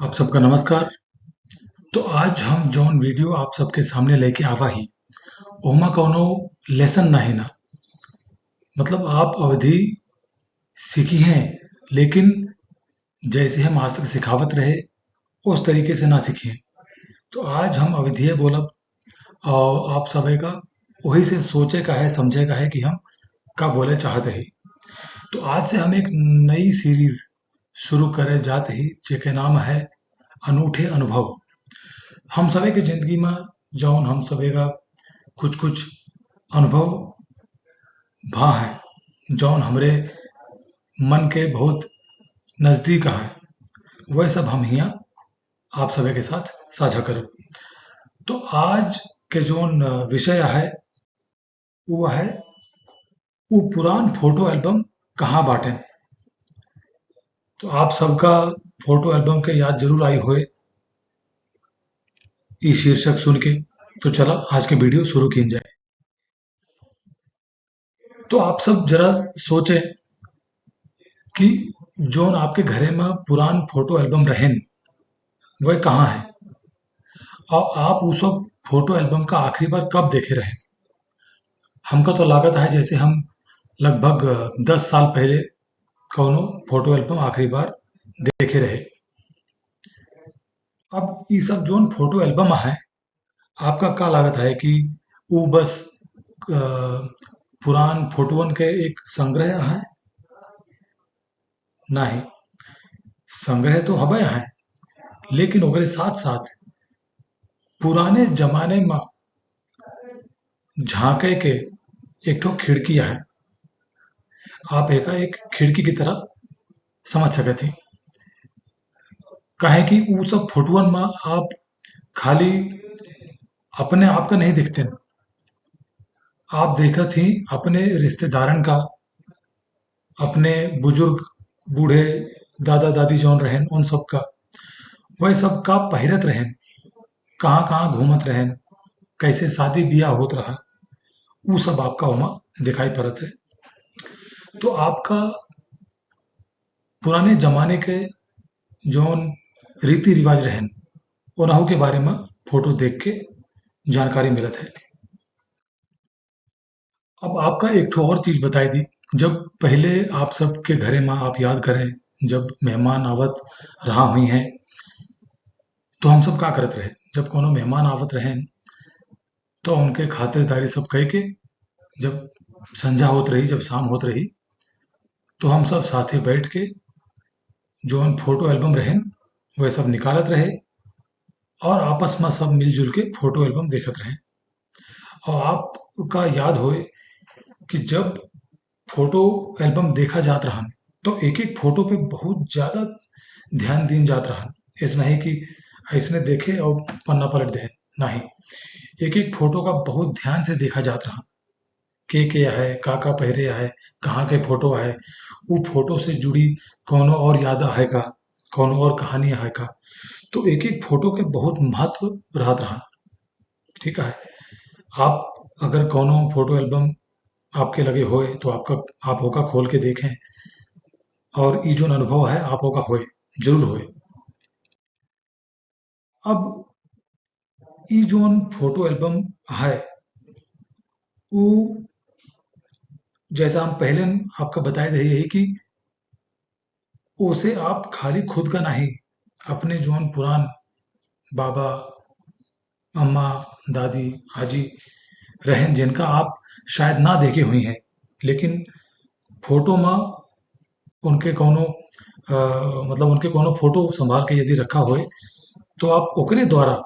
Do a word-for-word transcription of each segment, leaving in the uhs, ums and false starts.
आप सबका नमस्कार। तो आज हम जौन video आप सबके सामने लेके आवा ही, ओमा कौनो lesson नाही ना, मतलब आप अवधी सीखी हैं, लेकिन जैसे हम आज तक सिखावत रहे, उस तरीके से ना सीखे। तो आज हम अवधिये बोलब और आप सबे का वही से सोचे का है, समझे का है कि हम का बोले चाहत ही। तो आज से हम एक नई series शुरू करे जात ही, जेके नाम है अनूठे अनुभव। हम सबे के जिंदगी में जौन हम सबे का कुछ-कुछ अनुभव भा है, जौन हमरे मन के बहुत नजदीक है, वह सब हम हियाँ आप सबे के साथ साझा करब। तो आज के जौन विषय है, वो है, वो पुरान photo album कहाँ बाटेन? तो आप सबका photo album के याद जरूर आई होए, ई शीर्षक सुन के। तो चला, आज के video शुरू कीन जाए। तो आप सब जरा सोचे कि जौन आपके घरे में पुरान photo album रहेन, वह कहाँ है? और आप उ सब photo album का आखिरी बार कब देखे रहेन? हमका तो लागत है जैसे हम लगभग दस साल पहले कौनो photo album आखिरी बार देखे रहे। अब ई सब जौन photo album है, आपका का लागत है कि उ बस, अ, पुरान फोटोवन के एक संग्रह है? नाही, संग्रह तो हबे है, लेकिन ओकरे साथ-साथ पुराने जमाने में झांके के एक ठो खिड़की है। आप एका एक खिड़की की तरह समझ सकत ही, काहे कि उ सब फोटोवन में आप खाली अपने आप का नहीं देखते, आप देखत ही अपने रिश्तेदारन का, अपने बुजुर्ग, बूढ़े, दादा दादी जौन रहेन, उन सब का, वह सब का पहिरत रहेन, कहाँ-कहाँ घूमत रहेन, कैसे शादी बियाह होत रहा, उ सब आपका ओमा दिखाई पड़त है। तो आपका पुराने जमाने के जौन रीति रिवाज रहेन, ओनहु के बारे में फोटो देख के जानकारी मिलत है। अब आपका एक ठो और चीज बताई दी, जब पहले आप सबके घरे में आप याद करें, जब मेहमान आवत रहा हुई हैं, तो हम सब का करत रहे? जब कोनो मेहमान आवत रहेन, तो उनके खातिरदारी सब कह के, जब संझा होत रही, जब शाम होत रही, तो हम सब साथे बैठ के जौन फोटो एल्बम रहेन, वह सब निकालत रहे और आपस में सब मिलजुल के फोटो एल्बम देखत रहे। और आपका याद होए कि जब फोटो एल्बम देखा जात रहन, तो एक-एक फोटो पे बहुत ज्यादा ध्यान दीन जात रहन। ऐसा नहीं कि ऐसने देखे और पन्ना पलट दे, नहीं। एक-एक फोटो का बहुत ध्यान से देखा जात रहन। के, के है, का, का पहिरे है, कहाँ के फोटो है, उ फोटो से जुड़ी कौनो और याद है का, कौनो और कहानी है का। तो एक-एक फोटो के बहुत महत्व रहत रहन। ठीक है, आप अगर कौनो फोटो एल्बम आपके लगे होए, तो आपका, आप ओका खोल के देखें और ई जोन अनुभव है, आप ओका होए, जरूर होए। अब ई जोन फोटो एल्बम है, उ जैसा हम पहले आपका बताए रहे यही कि ओसे आप खाली खुद का नहीं, अपने जोन पुरान बाबा, अम्मा, दादी, आजी रहेन, जिनका आप शायद ना देखे हुई हैं, लेकिन फोटो में उनके कौनो, अ, मतलब उनके कौनो फोटो संभाल के यदि रखा होए, तो आप ओकरे द्वारा,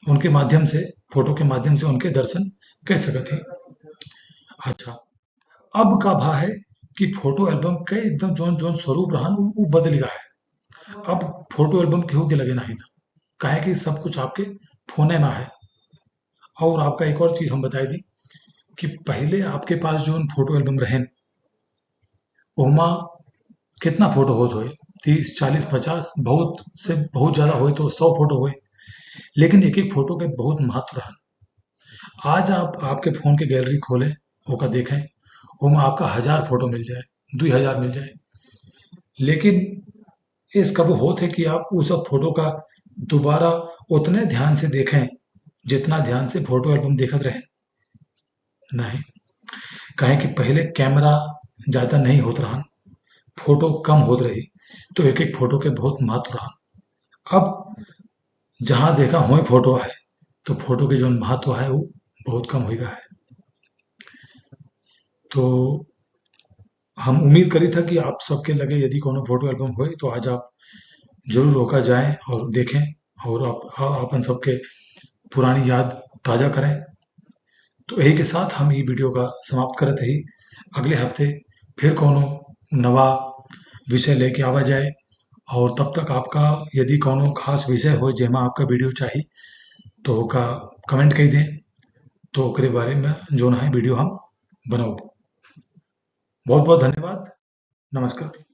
उनके माध्यम से, फोटो के माध्यम से उनके दर्शन कर सकत हैं। अच्छा, अब का भा है कि फोटो एल्बम के एकदम जोन, जोन स्वरूप रहन, उ, उ बदल गया है। अब फोटो एल्बम केहू के लगे नहीं ना, काहे कि सब कुछ आपके फोने में है। और आपका एक और चीज हम बताई दी कि पहले आपके पास जोन फोटो एल्बम रहेन, ओमा कितना फोटो होत होए, तीस, चालीस, पचास, बहुत से बहुत ज्यादा होए तो सौ फोटो होए, लेकिन एक-एक फोटो के बहुत महत्व रहन। आज आप आपके फोन के गैलरी खोलें, ओका देखें, ओमा आपका हजार फोटो मिल जाए, दुई हजार मिल जाए, लेकिन इस कब होत है कि आप उ सब फोटो का दोबारा उतने ध्यान से देखें, जितना ध्यान से फोटो एल्बम देखत रहे? नहीं, काहे कि पहले कैमरा ज्यादा नहीं होत रहन, फोटो कम होत रही, तो एक एक फोटो के बहुत महत्व रहन। अब जहाँ देखा होई फोटो है, तो फोटो के जौन महत्व है, वो बहुत कम होइगा है। तो हम उम्मीद करी था कि आप सबके लगे यदि कोनो फोटो एल्बम होए, तो आज आप जरूर ओका जाएं और देखें और आप, आ-, अपन सबके पुरानी याद ताजा करें। तो यही के साथ हम ई वीडियो का समाप्त करत ही। अगले हफ्ते फिर कोनो नवा विषय लेके आवा जाए, और तब तक आपका यदि कोनो खास विषय हो जेमा आपका वीडियो चाही, तो ओका कमेंट कई दें, तो ओकरे बारे में जौन है वीडियो हम बनाउब। बहुत बहुत धन्यवाद। नमस्कार।